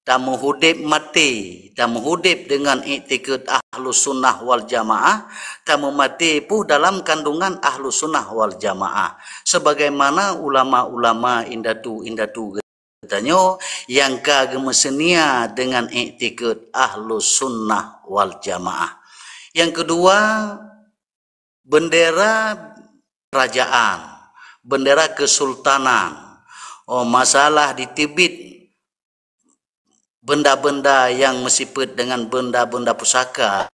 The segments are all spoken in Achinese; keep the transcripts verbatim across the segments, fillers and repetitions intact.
tameuhudeb maté, tameuhudeb deungon iktikad Ahlus Sunnah wal Jamaah, tameumaté pih dalam kandungan Ahlus Sunnah wal Jamaah. Sebagaimana ulama-ulama indatu-indatu geutanyoe nyang ka geumeuseunia deungon iktikad Ahlus Sunnah wal Jamaah. Nyang keudua, bendera kerajaan, bendera kesultanan. Oh, masalah diteubiet benda-benda nyang meusifeuet deungon benda-benda pusaka,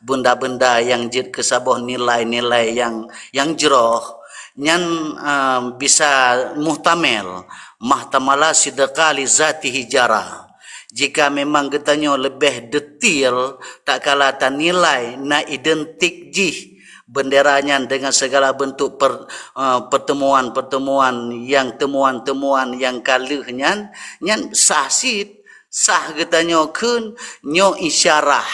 benda-benda nyang jeuet keu saboh nilai-nilai nyang, nyang jroh, nyan, eh, bisa muhtamel, mahtamala sidqa li zatihi jara. Jika memang geutanyoe leubeh detail, tak kala tanilai na identik jih bendera nyan dengan segala bentuk per-, eh, pertemuan-pertemuan nyang, temuan-temuan nyang ka lheueh nyan, nyan sah cit, sah geutanyoe kheun nyoe isyarah.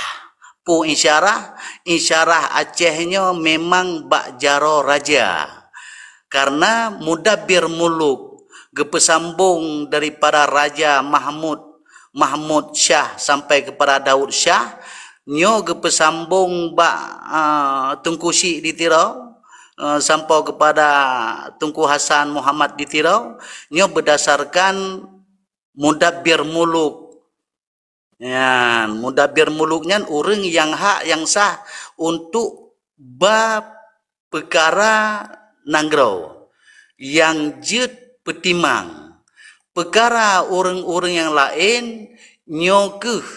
Peue isyarah? Isyarah Aceh nyoe memang bak jaroe raja. Karena mudabbir muluk geupeusambong daripada Raja Mahmud, Mahmud Syah sampai kepada Daud Syah, nyoe geupeusambong bak, ah, Teungku Syik di Tiro, eh, sampoe kepada Teungku Hasan Muhammad di Tiro, nyoe berdasarkan mudabbir muluk. Nyan, mudabbir muluk nyan ureuëng nyang hak nyang sah untuk ba peukara nanggroe nyang jeuet peutimang. Peukara ureuëng-ureuëng nyang laén nyoe kheueh,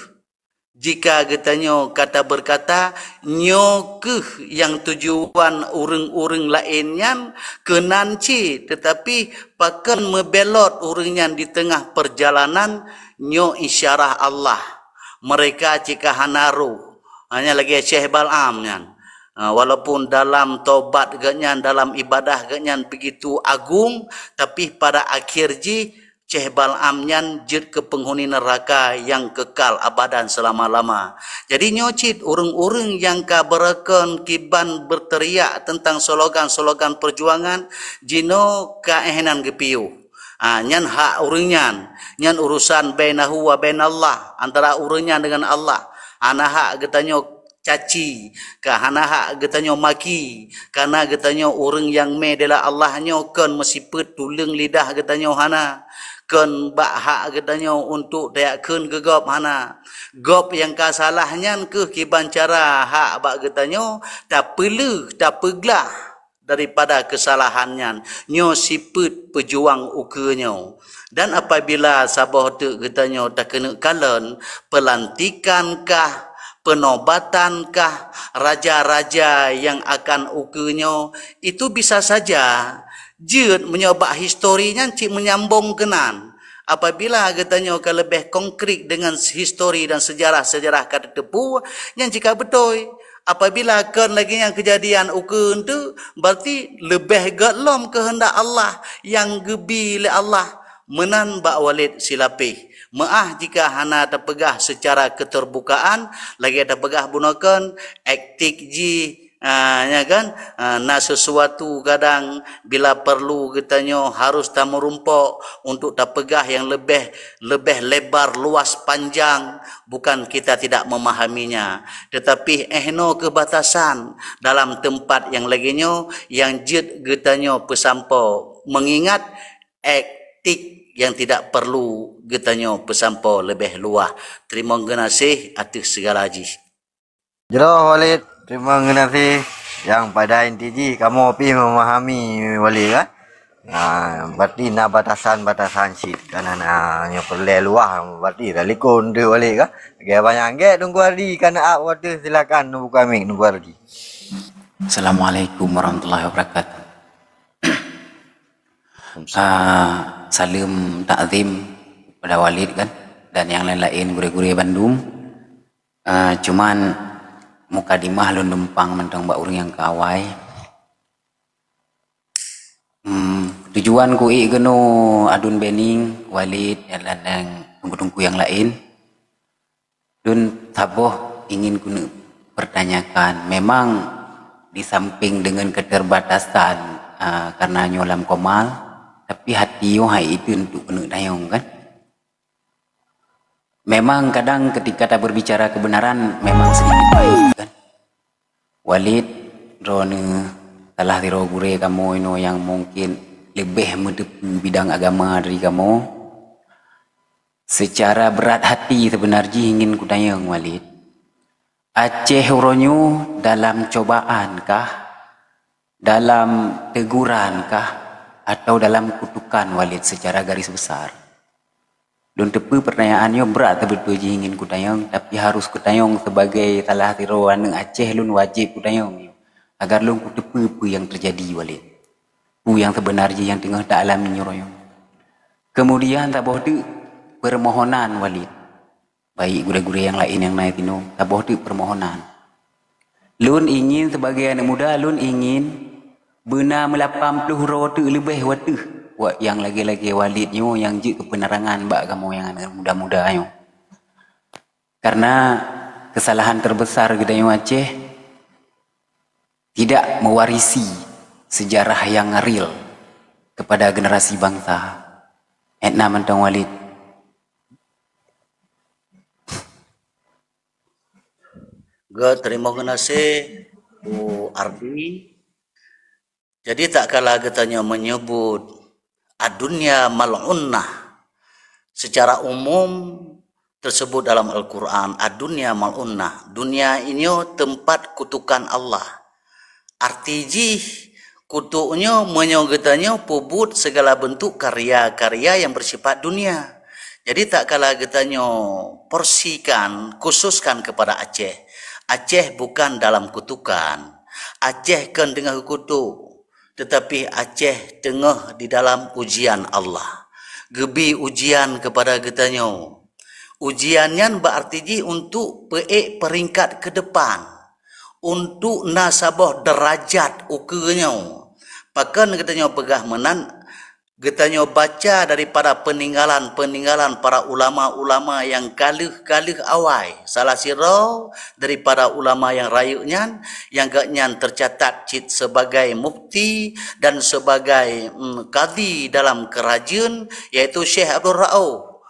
jika geutanyoe ka tabeukata, nyoe kheueh nyang tujuan ureuëng-ureuëng laén nyan keunan cit, teutapi pakon meubelot ureuëng nyan di teungoh peurjalanan, nyoe isyarah Allah. Mereka cit ka hana roh. Hanya lagée Syekh Bal'am nyan. Ha, walaupun dalam tobat geuhnyan, dalam ibadah geuhnyan begitu agung, tapi pada akhir jih Syekh Bal'am nyan jeuet keu peunghuni neuraka nyang keukal abadan seulama-lama. Jadi nyoe cit ureuëng-ureuëng nyang ka beureukeun kiban beuteriak teuntang slogan-slogan peujuangan, jinoe ka éh nan geupiôh. Ha, nyan hak ureuëng nyan. Nyan urusan bainahu wa bainallah, antara ureuëng nyan deungon Allah. Hana hak geutanyoe caci, ka hana hak geutanyoe maki, karena geutanyoe ureuëng nyang mé dela Allah nyoe kon meusifeuet tuleueng lidah geutanyoe hana, kon bak hak geutanyoe untuk tajak kheun keu gob hana. Gob nyang ka salah nyan kheueh kiban cara hak bak geutanyoe tapeuleueh, tapeuglah daripada keusalahan nyan. Nyoe sifeuet peujuang ukeue nyoe. Dan apabila saboh teuk geutanyoe takeuneuk kalon, peulantikan kah, peunobatan kah raja-raja nyang akan ukeue nyoe, itu bisa saja jeuet meunyoe bak histori nyan cit meunyambong keunan. Apabila geutanyoe ka leubeh konkret deungon histori dan sejarah-sejarah ka teuteupeue, nyan cit ka beutôi. Apabila kon lagée nyan keujadian ukeue teuk, berarti leubeh gét lom keuheundak Allah nyang geubi lé Allah. Meunan bak Walid silapéh. Meuáh jika hana tapeugah seucara keuteurbukaan, lagée tapeugah bunoe kon, etik jih, ah, nya kan, ah, na seusuatu kadang bila perlu geutanyoe harus tameurumpok untuk tapeugah nyang leubeh, leubeh lebar, luas, panjang, bukan kita tidak memahaminya. Tetapi éh noe keuh batasan dalam teumpat nyang lagée nyoe nyang jeuet geutanyoe peusampoe, mengingat etik nyang tidak perlu geutanyoe peusampoe leubeh luwah. Teurimong geunaséh ateueh sigala jih. Jroh Walid, teurimong geunaséh. Nyang pada inti jih kamoe pih memahami Walid kan. Nah, berarti na batasan-batasan cit kan, na nyoe peureulée luwah berarti lalikon deuh Walid kan. Oke, banyak gek Teungku Ardi kan, ap watée silakan Teungku Amik Teungku Ardi. Assalamualaikum warahmatullahi wabarakatuh. Ah, saleuem takzim kepada Walid kan, dan nyang laén-laén gurée-gurée bandum. Ah, cuman mukadimah lôn lumpang mantong bak ureuëng nyang keu awai. Hmm, tujuan ku ék keunoe adun Bening, Walid, dan, dan, dan teungku-teungku nyang laén. Lôn saboh ingin keuneuk pertanyakan, memang di samping deungon keterbatasan, ah, karena nyoe lam komal, tapi hati nyoe hai itu untuk keuneuk tanyong kan. Memang kadang ketika ta berbicara kebenaran memang sedikit pahit, kan? Walid, droeneuh salah sidroe gurée kamoe inoe nyang mungkin leubeh meuteupeue bidang agama dari kamoe. Secara berat hati sebenar jih ingin kutanyong, Walid. Aceh uroe nyoe dalam cobaan kah, dalam teguran kah, atau dalam kutukan, Walid, secara garis besar? Lôn teupeu pertanyaan nyoe brat teubeutôi jih ingin kutanyong, tapi harus kutanyong sebagai salah sidroe aneuëk Aceh, lôn wajéb kutanyong nyoe, agar lôn kuteupeue peue nyang teujadi, Walid. Peue nyang seubeuna jih nyang teungoh ta alami nyoe. Kemudian saboh teuk permohonan, Walid. Baik gurée-gurée nyang laén nyang na sinoe, saboh teuk permohonan. Lôn ingin sebagai aneuëk muda, lôn ingin beuna meulapan ploh droe teuk leubeh wateuh wat nyang lagée-lagée Walid nyoe nyang jeuet keu penerangan bak kamoe nyang aneuëk muda-muda nyoe. Karena kesalahan terbesar geutanyoe Aceh tidak mewarisi sejarah yang real kepada generasi bangsa. Etna mantong Walid. Geuterima kasih, Bu Ardi. Jadi, tak kala geutanyoe menyebut ad-dunya mal'unah, secara umum tersebut dalam Al-Quran, ad-dunya mal'unah. Dunia ini tempat kutukan Allah. Arti jih, kutuk nyoe meunyoe geutanyoe peubuet segala bentuk karya-karya yang bersifat dunia. Jadi, tak kala geutanyoe porsikan, khususkan kepada Aceh. Aceh bukan dalam kutukan. Aceh kon teungoh geukutuk, tetapi Aceh teungoh di dalam ujian Allah. Geubi ujian kepada geutanyoe. Ujian nyan berarti jih untuk peuék peringkat ke depan, untuk na saboh derajat ukeue nyoe. Pakon geutanyoe peugah meunan? Geutanyoe baca daripada peninggalan-peninggalan para ulama-ulama nyang ka lheueh-ka lheueh awai. Salah sidroe daripada ulama nyang rayeuk nyan, nyang geuhnyan teucatat cit sebagai mufti dan sebagai, mm, kadhi dalam keurajeuen, yaitu Syekh Abdul Rauf.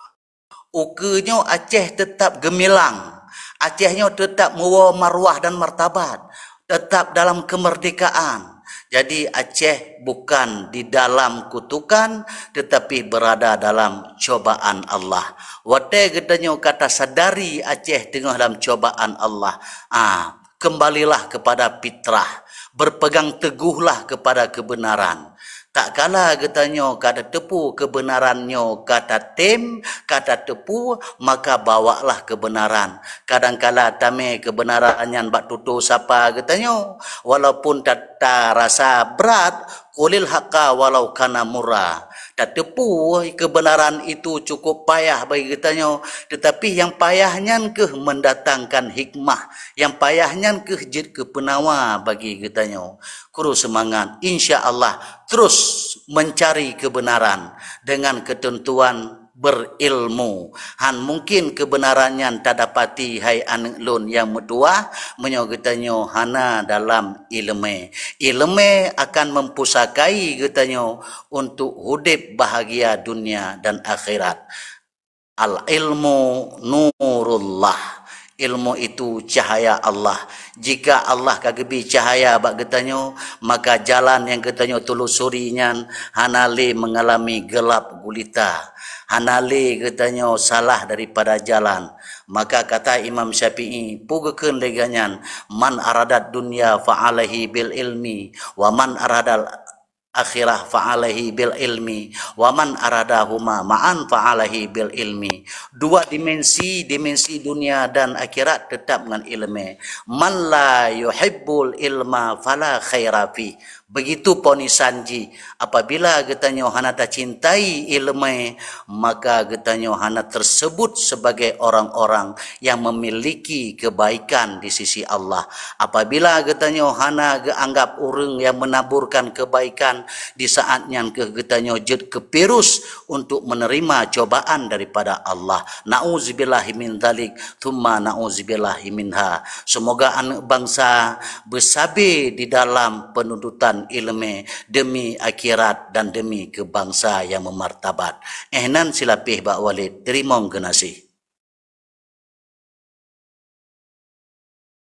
Ukeue nyoe Aceh teutap geumilang. Aceh nyoe teutap meuwoe marwah dan martabat, teutap dalam keumeurdekaan. Jadi, Aceh bukan di dalam kutukan, tetapi berada dalam cobaan Allah. Watée geutanyoe ka tasadari Aceh teungoh lam cobaan Allah, ah, kembalilah kepada fitrah, berpegang teguhlah kepada kebenaran. Tak kala geutanyoe ka tateupeue keubeunaran nyoe ka tatem, ka tateupeue, maka bawalah keubeunaran. Kadang kala tamé keubeunaran nyan bak tutoe sapa geutanyoe, walaupun ta-, tarasa brat, qulil haqqa walau kana murra. Tateupeue keubeunaran itu cukup payah bagi geutanyoe, tetapi nyang payah nyan kheueh mendatangkan hikmah, nyang payah nyan kheueh jeuet keu peunawa bagi geutanyoe. Kru seumangat, insya Allah terus mencari kebenaran dengan ketentuan berilmu. Han mungkin kebenaran nyan tadapati hai aneuëk lôn nyang meutuwah meunyoe geutanyoe hana dalam iéleumé. Iéleumé akan mempusakai geutanyoe untuk udeb bahagia dunia dan akhirat. Al-ilmu nurullah. Ilmu itu cahaya Allah. Jika Allah ka geubi cahaya bak geutanyoe, maka jalan nyang geutanyoe telusuri nyan hana lé mengalami gelap gulita. Hana lé geutanyoe salah daripada jalan. Maka kata Imam Syafi'i, peue geukheun lé geuhnyan, "Man aradad dunya fa alaihi bil ilmi, wa man aradal akhirah fa alaihi bil ilmi, wa man aradahuma ma'an fa alaihi bil ilmi." Dua dimensi, dimensi dunia dan akhirat tetap ngon iéleumé. "Man la yuhibbul ilma fala khaira fi." Begitu ponisan jih, apabila geutanyoe hana tacintai iéleumé, maka geutanyoe hana tersebut sebagai orang-orang yang memiliki kebaikan di sisi Allah. Apabila geutanyoe hana geuanggap ureuëng nyang menaburkan kebaikan, di saat nyan kheueh geutanyoe jeuet keu virus untuk menerima cobaan daripada Allah. Na'uzubillahi min dzalik, tsumma na'uzubillahi minha. Semoga aneuëk bansa beusabe di dalam peununtutan iéleumé demi akhirat dan demi keu bansa nyang meumartabat. Éh nan silapéh bak Walid, teurimong geunaséh.